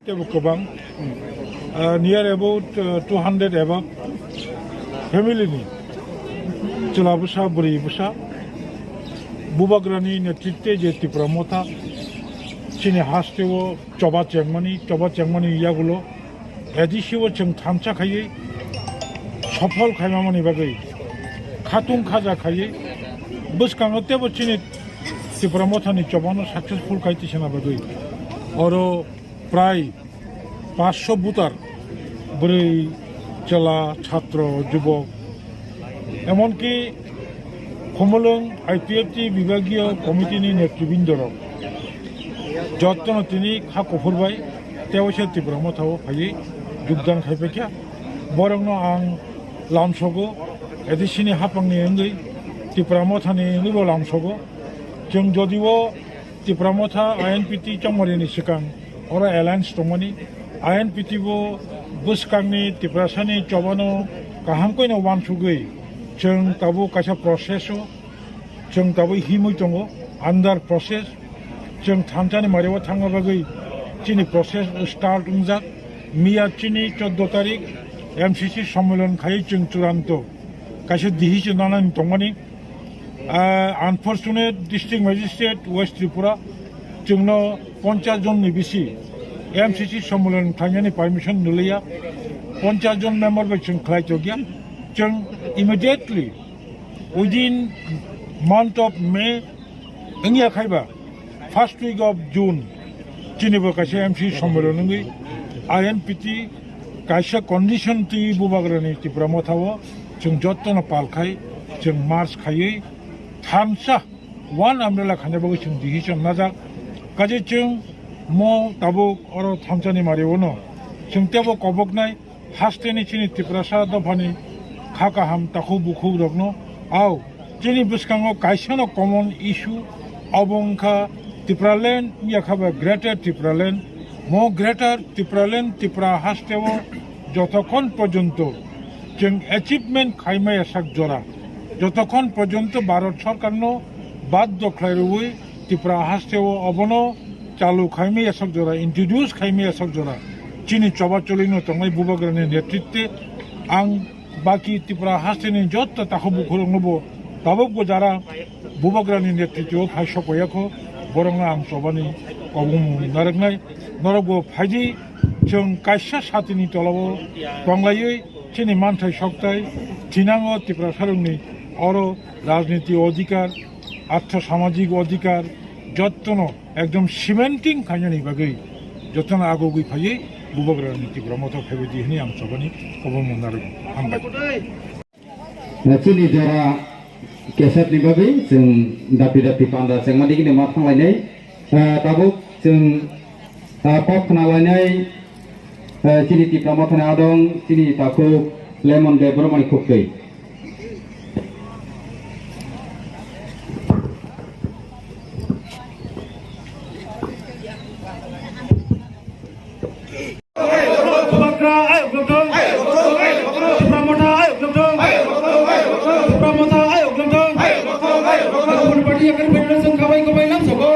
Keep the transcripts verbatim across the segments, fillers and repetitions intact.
Tebo kwbang, ah, near about, ah, two hundred above family ni chwla bwsa, bwrwi bwsa, Bubagrani netritwe je Tipra Motha chini hasteo choba chengmani, choba chengmani yagulo A D C o chwng thansa khaiwi, sophol khaimamani bagwi, khatung khaja khaiwi, bwskango tebo chini Tipra Mothani chobano successful khai tisana bagwi oro prai পাঁচশো voter, bwrwi, chwla, chhatro, jubok, emonki Khumulwng I P F T bibagiyo komitini netribindorok jottono tini kha kuphur bai tewaisa Tipra Mothao phaiwi jogdan khai paikha. Borokno ang lamsogo, A D C ni haphangni wngwi, Tipra Mothani wngwibo lamsogo. Chwng jodio Tipra Motha I N P T chongmarini swkang oro alliance tongmani, I N P T bo bwskangni Tiprasani chobano kaham koino uansugwi chwng tabuk kaisa process o chwng tabuk himwi tongo, under process. Chwng thansani mario thangna bagwi chini process start wngjak. Miya chini choddo tarik M C C sommilon khaiwi chwng churanto kaisa decision nanani tongmani. Ah, unfortunate, District Magistrate West Tripura chwngno ponchas jon ni bisi M C C sommilon khlainani permission nw liya, ponchas jon member bai chwng khlai tokya. Chwng immediately within month of May wngya khaiba first week of June chini bo kaisa M C C sommilon wngwi I N P T kaisa condition twi Bubagrani Tipra Mothao chwng jottono pal khai chwng march khaiwi thansa one umbrella khaina bagwi chwng decision najak. Kaje chwng mo tabuk oro thansani mario no chwng tebo koboknai hasteni chini Tiprasa dophani kha kaham takhuk bukhuk rokno. Ao chini bwskango kaisano common issue, obo wngkha Tipraland, yakha ba Greater Tipraland. Mo Greater Tipraland Tipra hasteo jotokhon porjonto chwng achievement khaimaya sak jora, jotokhon porjonto Bharat Sarkarno baddo khlai rwui Tipra hasteo obono chalu khaimaya sak jora, introduce khaimaya sak jora, chini choba cholino tongnai Bubagrani netritwe ang baki Tipra hasteni jotto takhuk bukhurokno bo tabukbo jara Bubagrani netritwo phai sokpaiya kho, borokno ang chobani kobong narwknai. Norokbo phaidi, chwng kaisa satini tolao tonglaiwi chini manthai sokthai thinango Tiprasarokni oro rajniti odhikar, artho samajik odhikar jottono ekdom cementing khainani bagwi jotono agogwi phaiwi Bubagrani Tipra Motha phaibaidi hwnwi ang chobani kobong narwknai. Hambai. Chini jora kesep ni bagwi chwng dapi dapi panda chengma digini ma thanglainai. Ah, tabuk chwng, ah, kok khna lainai, ah, chini Tipra Mothani adong, chini takhuk Lemon Debbarmani khuktwi. Bubagra ayok lok thung. Tipra Motha ayok lok thung. Tipra Motha ayok lok thung. Bubagrani party yakar federation khabai khabai lam soko.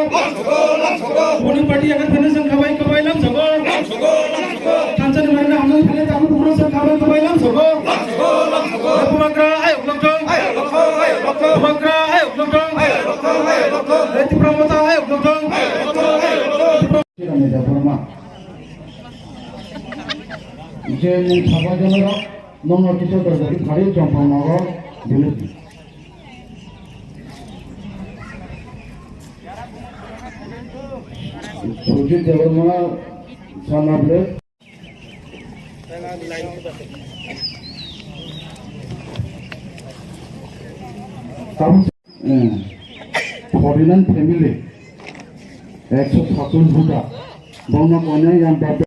Bubagrani party yakar federation khabai khabai lam soko. Thansa ni marina hamjak thale tabu bubagrani khabai khabai lam soko. Bubagra ayok lok thung. Bubagra ayok lok thung. Tipra Motha ayok lok thung. Chirangni Debbarma. Je mung saba jonoro nongno kisa dorjaki phari Chompang nogo Bilusi. Sujit Debbarma, son of late. Tam-, eh, forty nine family, ekso satus buta, bongno koinai yang